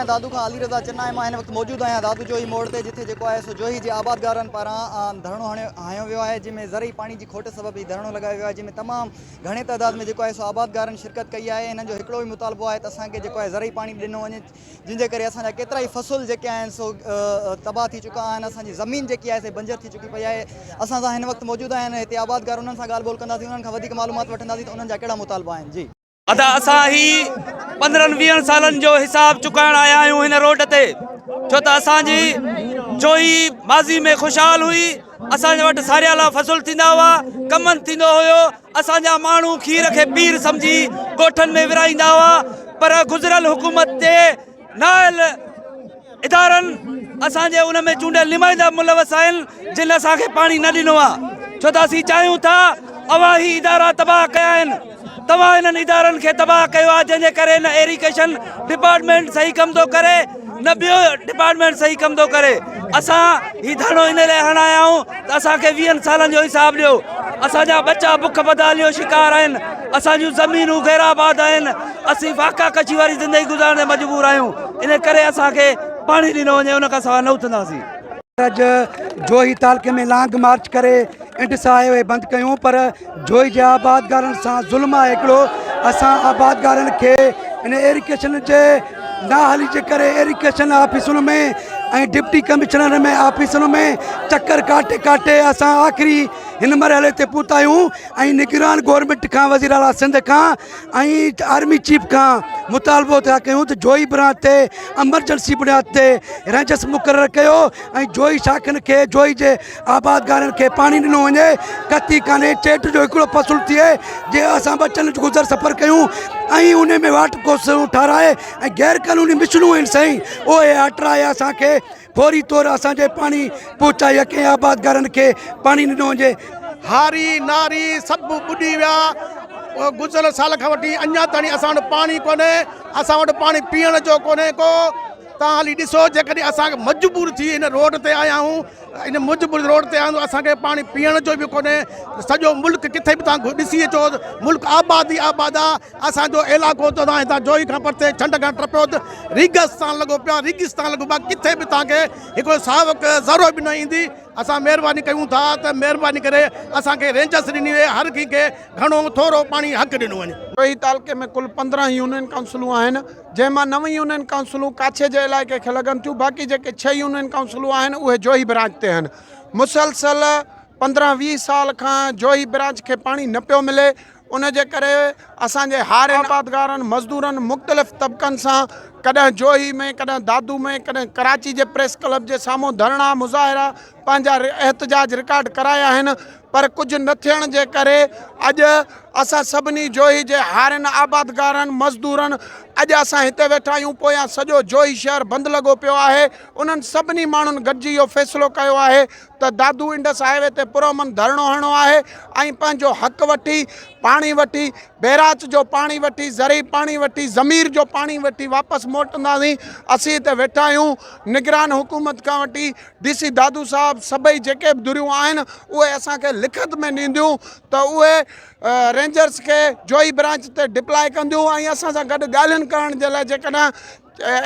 آهيان دادو کان علي رضا چنا ۽ مان هن وقت موجود آهيان دادو جوهي موڙ تي جتي جيڪو آهي سو جوهي جي آبادگارن پاران ڌرڻو هڻيو هنيو ويو آهي جنهن ۾ زرعي پاڻي جي کوٽ سبب هي ڌرڻو لڳايو ويو آهي جنهن ۾ تمام گهڻي تعداد ۾ جيڪو آهي سو آبادگارن شرڪت ڪئي آهي هنن جو هڪڙو ئي مطالبو آهي ته اسان کي جيڪو آهي زرعي پاڻي ڏنو وڃي جنهن جي ڪري اسان جا ڪيترا ئي فصل جيڪي آهن سو تباهه ٿي چڪا آهن اسان جي زمين جيڪي آهي سي بنجر ٿي چڪي پئي آهي اسان سان هن وقت موجود آهن هتي آبادگار انهن سان ڳالهه ٻولهه ڪنداسين انهن کان وڌيڪ معلومات وٺنداسين ته انهن جا ڪهڙا مطالبا آهن جي. ادا اسان هي پندرهن ويهن سالن جو حساب چڪائڻ آيا آهيون هن روڊ تي ڇو ته اسان جي جوهي ماضي ۾ خوشحال هئي اسان وٽ ساريالا فصل ٿيندا هئا ڪمند ٿيندو هيو اسان جا ماڻهو کير کي پير سمجهي ڳوٺن ۾ ورهائيندا هئا پر گذريل حڪومت تي نااهل ادارن اسان جي ان ۾ چونڊيل نمائندا ملوث آهن جن اسان کي پاڻي نه ڏنو آهي ڇو ته اسين چاهيون ٿا اوهان هي ادارا تباهه ڪيا آهن توهان انهن ادارن کي تباهه ڪيو آهي جنهن جي ڪري نه ايريگيشن ڊپارٽمينٽ صحيح ڪم ٿو ڪري نه ٻيو ڊپارٽمينٽ صحيح ڪم ٿو ڪري اسان هي ڌرڻو ان لاء هڻايا آهيون ته اسان کي ويهن سالن جو حساب ڏيو اسان جا ٻچا بک بدحالي جو شڪار آهن اسان جون زمينون غير آباد آهن اسين فاقا ڪشي واري زندگي گذارڻ تي مجبور آهيون ان ڪري اسان کي پاڻي ڏنو وڃي ان کان سواء نه اٿنداسين. اڄ جوهي تعلقي ۾ لانگ مارچ ڪري انڊس هاء وي بند ڪيون پر جوهي جي آبادگارن سان ظلم آهي هڪڙو اسان آبادگارن کي ان ايريگيشن جي نااهلي جي ڪري ايريگيشن آفيسن ۾ ۽ ڊپٽي ڪمشنر ۾ آفيسن ۾ چڪر ڪاٽي ڪاٽي اسان آخري هن مرحلي تي پهتا آهيون ۽ نگران گورنمينٽ کان وزير اعليٰ سنڌ کان ۽ آرمي چيف کان مطالبو ٿا ڪيون ته جوئي برانچ تي ايمرجنسي بنياد تي رينجرس مقرر ڪيو ۽ جوئي شاخن کي جوئي جي آبادگارن کي پاڻي ڏنو وڃي ڪتي ڪانهي چيٽ جو هڪڙو فصل ٿئي جي اسان ٻچن جو گذر سفر ڪيون ۽ ان ۾ واٽر ڪورسون ٺاراهي ۽ غير قانوني مشنون آهن سائين اهي هٽرائي اسان کي فوري طور اسان جي پاڻي پهچائي يا ڪنهن آبادگارن کي پاڻي ڏنو وڃي. هاري ناري سڀ ٻڏي ويا گذريل سال کان وٺي اڃا تائين اسان وٽ پاڻي ڪونهي اسان وٽ پاڻي پيئڻ جو ڪونهي ڪو تان هلي ڏسو جيڪڏهن اسان مجبور ٿي هن روڊ تي آيا آهيون ان مجبور روڊ تي آيا آهيون اسان کي پاڻي پيئڻ جو به ڪونهي سڄو ملڪ ڪٿي به تان ڏسي اچو ملڪ آباد ئي آباد آ اسان جو علائقو ته توهان هتان جوهي کان پرتي ڇنڊ کان ٽپيو ته ريگستان لڳو پيو آهي ريگستان لڳو پيو آهي ڪٿي به توهان کي هڪڙو ساوڪ ذرو به نه ايندي اسان مهرباني ڪيون ٿا ته مهرباني ڪري اسان کي رينجرس ڏني وڃي هر ڪنهن کي گهڻو ٿورو پاڻي حق ڏنو وڃي. جوهي تعلقي ۾ ڪل 15 يونين ڪائونسلون آهن جنهن مان نو يونين ڪائونسلون ڪاڇي جي علائقي کي لڳن ٿيون باقي جيڪي ڇهه يونين ڪائونسلون آهن اهي جوهي برانچ تي آهن مسلسل 15 20 سال کان جوهي برانچ کي پاڻي نه پيو ملي ان جي ڪري اسان جي هارين، آبادگارن، مزدورن مختلف طبقن سان ڪڏهن جوهي ۾ ڪڏهن دادو ۾ ڪڏهن ڪراچي جي پريس ڪلب جي سامهون ڌرڻا مظاهرا پنهنجا احتجاج رڪارڊ ڪرايا آهن پر ڪجهه نه ٿيڻ جي ڪري اڄ اسان سڀني جوهي جي هارين، آبادگارن، مزدورن اڄ اسان هتي ويٺا آهيون پويان سڄو جوهي شهر بند لڳو پيو آهي انهن سڀني ماڻهن گڏجي اهو فيصلو ڪيو آهي ته دادو انڊس هاء وي تي پرامن ڌرڻو هڻڻو آهي ۽ پنهنجو حق وٺي، پاڻي وٺي، بئراج جو پاڻي وٺي، زرعي پاڻي وٺي، ضمير جو پاڻي وٺي واپس موٽنداسين، اسين هتي ويٺا آهيون، نگران حڪومت کان وٺي ڊي سي دادو صاحب سڀئي جيڪي به ڌريون آهن اهي اسان کي لکت ۾ ڏينديون ته اهي رينجرس کي جوهي برانچ تي ڊپلاء ڪنديون ۽ اسان سان گڏ ڳالهين ڪرڻ جي لاء جيڪڏهن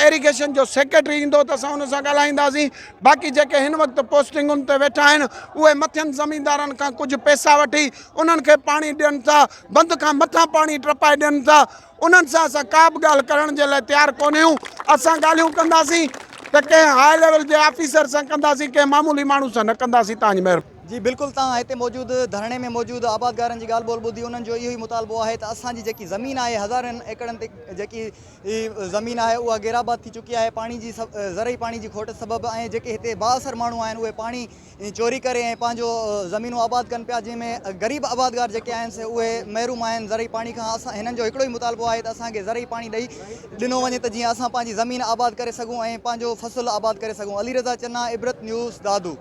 ايريگيشن جو سيڪريٽري ايندو ته اسان ان سان ڳالهائينداسين باقي جيڪي هن وقت پوسٽنگن تي ويٺا آهن اهي مٿين زميندارن کان ڪجهه پئسا وٺي انهن کي پاڻي ڏين ٿا بند کان مٿان پاڻي ٽپائي ڏين ٿا انهن سان اسان ڪا به ڳالهه ڪرڻ جي لاء تيار ڪونهيون اسان ڳالهيون ڪنداسين ته ڪنهن هاء ليول جي آفيسر سان ڪنداسين ڪنهن معمولي ماڻهو سان نه ڪنداسين تان جي مهرباني. جي بلڪل توهان هتي موجود ڌرڻي ۾ موجود آبادگارن جي ڳالهه ٻولهه ٻڌي انهن جو اهو ئي مطالبو آهي ته اسان جي جيڪي زمين آهي هزارين ايڪڙن تي جيڪي هي زمين آهي اها غيرآباد ٿي چڪي آهي پاڻي جي زرعي پاڻي جي کوٽ سبب ۽ جيڪي هتي بااثر ماڻهو آهن اهي پاڻي چوري ڪري ۽ پنهنجو زمينون آباد ڪن پيا جنهن ۾ غريب آبادگار جيڪي آهن سي اهي محروم آهن زرعي پاڻي کان اسان هنن جو هڪڙو ئي مطالبو آهي ته اسان کي زرعي پاڻي ڏئي ڏنو وڃي ته جيئن اسان پنهنجي زمين آباد ڪري سگهون ۽ پنهنجو فصل آباد ڪري سگهون علي رضا چنا عبرت نيوز دادو.